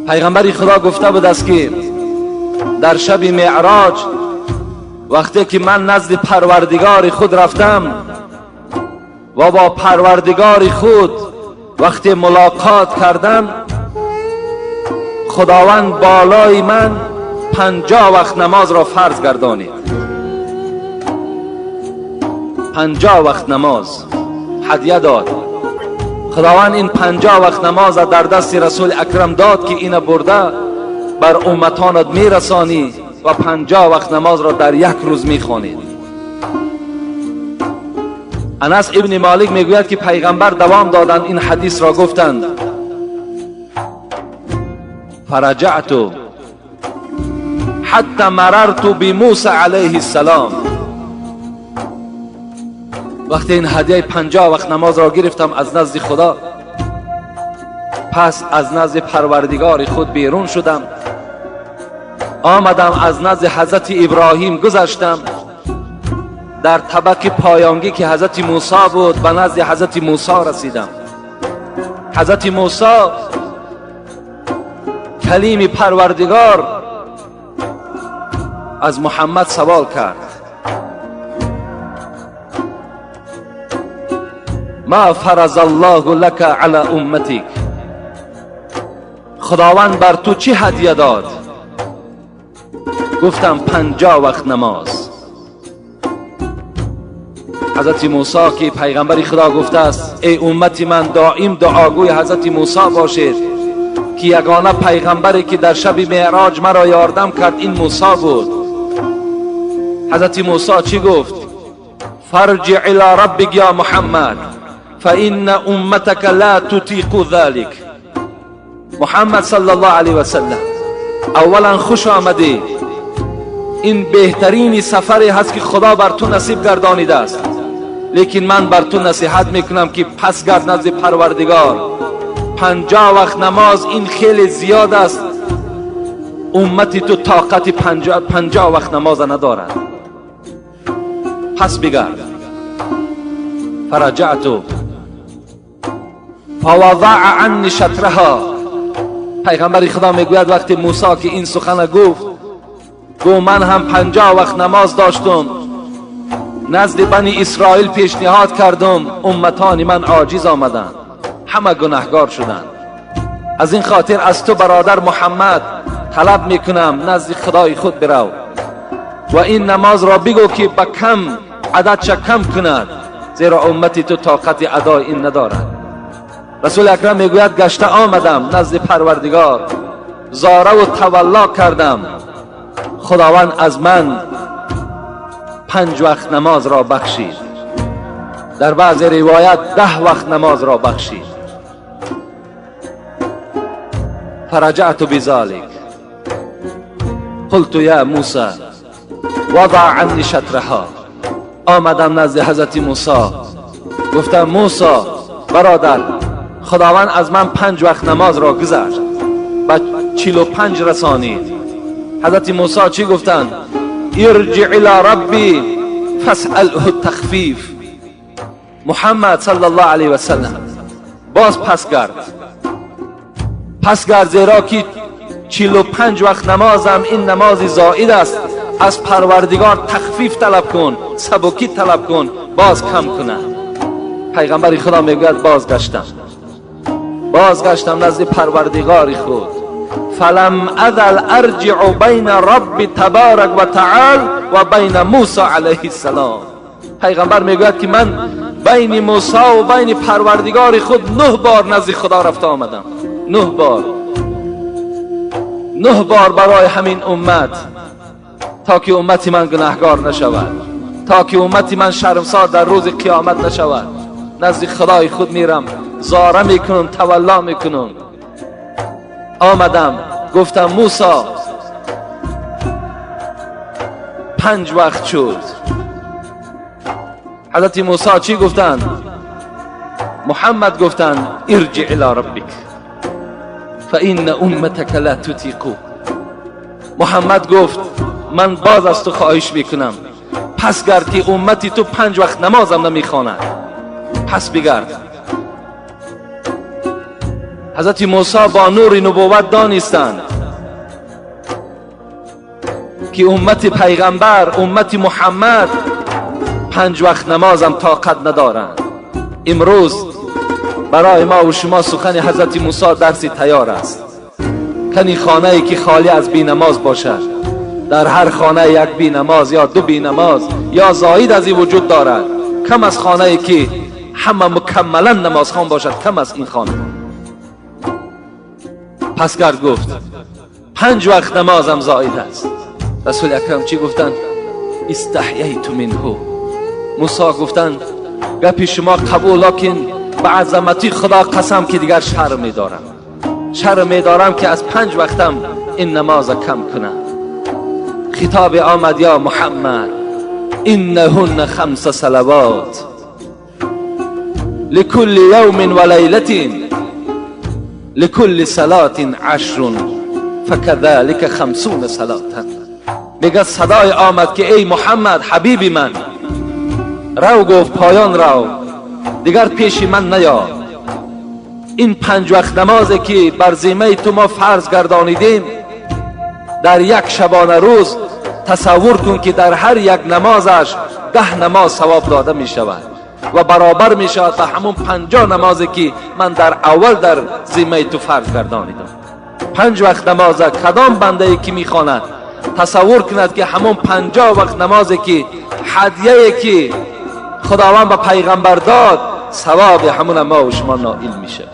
پیغمبر خدا گفته بود است که در شب معراج وقتی که من نزد پروردگار خود رفتم و با پروردگار خود وقتی ملاقات کردم، خداوند بالای من 50 وقت نماز را فرض گردانید. 50 وقت نماز هدیه داد. خداوند این 50 وقت نماز در دست رسول اکرم داد که اینو برده بر امتانت میرسانی و 50 وقت نماز را در یک روز میخوانید. انس ابن مالک میگوید که پیغمبر دوام دادند این حدیث را گفتند: فرجعت حتی مررت بموسی علیه السلام. وقتی این هدیه 50 وقت نماز را گرفتم از نزد خدا، پس از نزد پروردگار خود بیرون شدم، آمدم از نزد حضرت ابراهیم گذشتم، در طبق پایانگی که حضرت موسی بود به نزد حضرت موسی رسیدم. حضرت موسی کلیم پروردگار از محمد سوال کرد: ما فرض الله لك علی امتک، خداوند بر تو چی هدیه داد؟ گفتم 50 وقت نماز. حضرت موسی که پیغمبر خدا گفته است ای امت من دائم دعاگوی حضرت موسی باشید که یگانه پیغمبری که در شب معراج مرا یاردم کرد این موسی بود. حضرت موسی چی گفت؟ فرجع الی ربک یا محمد فان امتک لا تطیق ذلک. محمد صلی الله علیه و سلم، اولا خوش آمدی، این بهترین سفری هست که خدا بر تو نصیب گردانیده است، لیکن من بر تو نصیحت میکنم که پس گرد نزد پروردگار. 50 وقت نماز این خیلی زیاد است، امتی تو طاقت 50 وقت نماز ندارد، پس بگرد. فرجعت فوضع عنی شطرها. پیغمبر خدا میگوید وقتی موسی که این سخن گفت، گو من هم 50 وقت نماز داشتم، نزد بنی اسرائیل پیشنهاد کردم، امتان من عاجز آمدند، همه گناهگار شدند. از این خاطر از تو برادر محمد طلب میکنم نزد خدای خود برو و این نماز را بگو که به کم عددش کم کند، زیرا امتی تو طاقت ادای این ندارد. رسول اکرم میگوید گشته آمدم نزد پروردگار، زاره و تولا کردم، خداوند از من 5 وقت نماز را بخشید، در بعض روایت 10 وقت نماز را بخشید. فرجعت بذلك قلت یا موسی وضع عنی شطرها. آمدم نزد حضرت موسی، گفتم موسی برادر، خداوند از من 5 وقت نماز را گذشت و 45 رسانید. حضرت موسی چی گفتند؟ ارجع الى ربی فاسأله التخفیف. محمد صلی الله علیه و سلم باز پس گرد، پس گرد، زیرا که 45 وقت نمازم این نماز زائد است، از پروردگار تخفیف طلب کن، سبکی طلب کن، باز کم کنه. پیغمبر خدا میگوید بازگشتم، بازگشتم نزد پروردگار خود، فلم ازل ارجع بین رب تبارک و تعال و بین موسی علیه السلام. پیغمبر میگوید که من بین موسی و بین پروردگار خود 9 بار نزد خدا رفته آمدم، 9 بار، 9 بار برای همین امت، تا که امت من گناهگار نشود، تا که امت من شرمسار در روز قیامت نشود. نزد خدای خود میرم، زاره میکنم، تولا میکنم. آمدم گفتم موسی 5 وقت شد. حضرت موسی چی گفتند؟ محمد گفتند ارجع الى ربک فان امتک لا تطیق. محمد گفت من باز از تو خواهش میکنم، پس گرد که امتی تو 5 وقت نمازم نمیخواند، پس بگرد. حضرت موسی با نور نبوت دانستند که امت پیغمبر، امت محمد 5 وقت نمازم طاقت ندارند. امروز برای ما و شما سخن حضرت موسی درسی تیار است. کنی خانه ای که خالی از بی نماز باشد، در هر خانه یک بی نماز یا 2 بی نماز یا زاید از این وجود دارد. کم از خانه ای که همه مکملا نمازخوان باشد، کم از این خانه. پس گرد گفت 5 وقت نمازم زاید است. رسول اکرم چی گفتند؟ استحییت منه. موسی گفتند گپی شما قبول، لکن به عظمتی خدا قسم که دیگر شرم می‌دارم، شرم می‌دارم که از 5 وقتم این نماز کم کنم. خطاب آمد یا محمد انهن 5 صلوات لكل یوم و لیلة لكل صلاة 10 فكذلك 50 صلاة. میگه صدای آمد که ای محمد حبیب من، رو گفت پایان رو، دیگر پیش من نیا. این 5 وقت نمازی که بر ذمه تو ما فرض گردانیدیم، در یک شبانه روز تصور کن که در هر یک نمازش 10 نماز ثواب داده می شود و برابر می شود به همون 50 نمازی که من در اول در ذمه تو فرض گردانیدم. 5 وقت نماز کدام بنده ای که می خواند تصور کند که همون 50 وقت نمازی که هدیه که خداوند به پیغمبر داد، ثواب همون ما و شما نائل میشه.